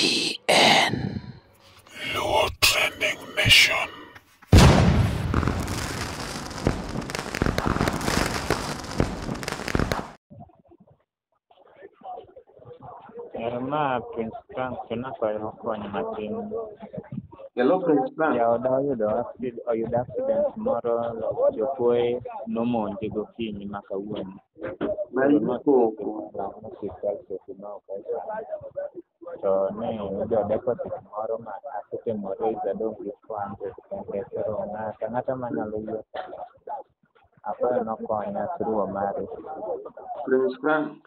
LTN. Luo Trending Nation. Ma Prince Frank to nakwayo kony matin. Hello, Prince Frank. Jaoda oyudo accident moro, jokuoye nomonje gokinyi ma kawuono. Marito koko. Osiptal Syokimau kae sani. To ne jo deposit moro ma asetemo raise adong' gi 400 kende, koro ng'ato ang'ata manyalo yie akwayo nokonya through Omari. Prince Frank.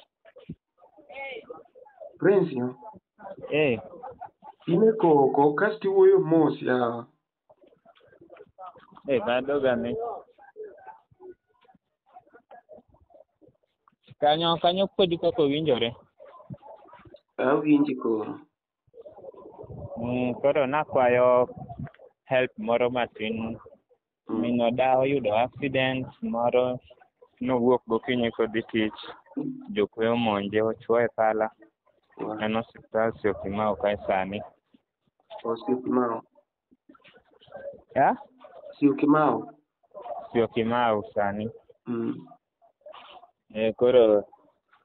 Prince yo. Eh, In e koko kasto iwuoyo mos yawa. eh, madoga ni. Kanyo kanyo kodi kaka owinjore. Awinji koro. Koro nakwayo help moro matin. Min oda oyudo accident moro, nowuok gokinyi kodhi tich, jokuoye omonje ochuoye pala. En osiptal Syokimau kae sani. Oh, Syokimau. Ya? Syokimau. Syokimau sani. Koro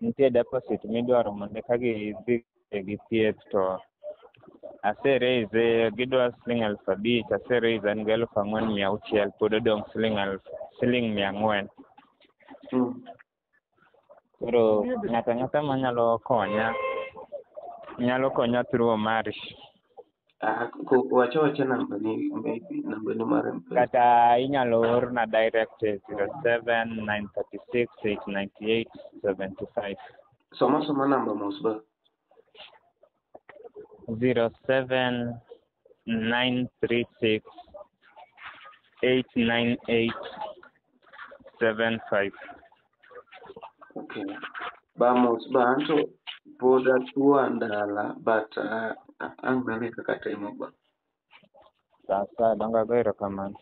nitie deposit midwaro mondo eka gidhi gi thieth, to ase raise gidwa siling 5,000, ase raise an gi 4,600, pod odong' siling 400. Koro ng'ato ang'ata manyalo konya nyalo konya through Omari. Wacha wacha namba ni, maybe namba ni mar M-Pesa. Kata inyalo orna direct e 07 936 898 75. Soma soma namba mos ba. 07 936 898 75. Okay. Ba mos ba, anto pod atuo ndala, but ang' nane kaka timo ba. Sawa sawa, dongo ago erokamano.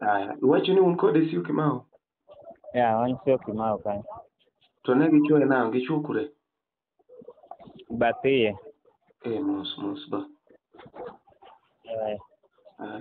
Aya, iwacho ni un kode Syokimau? Ya, wan Syokimau kanyo. To ne gichuoye nang'o? Gichuo kure? Bath iye. Eh, mos mos ba. Eh. Aya.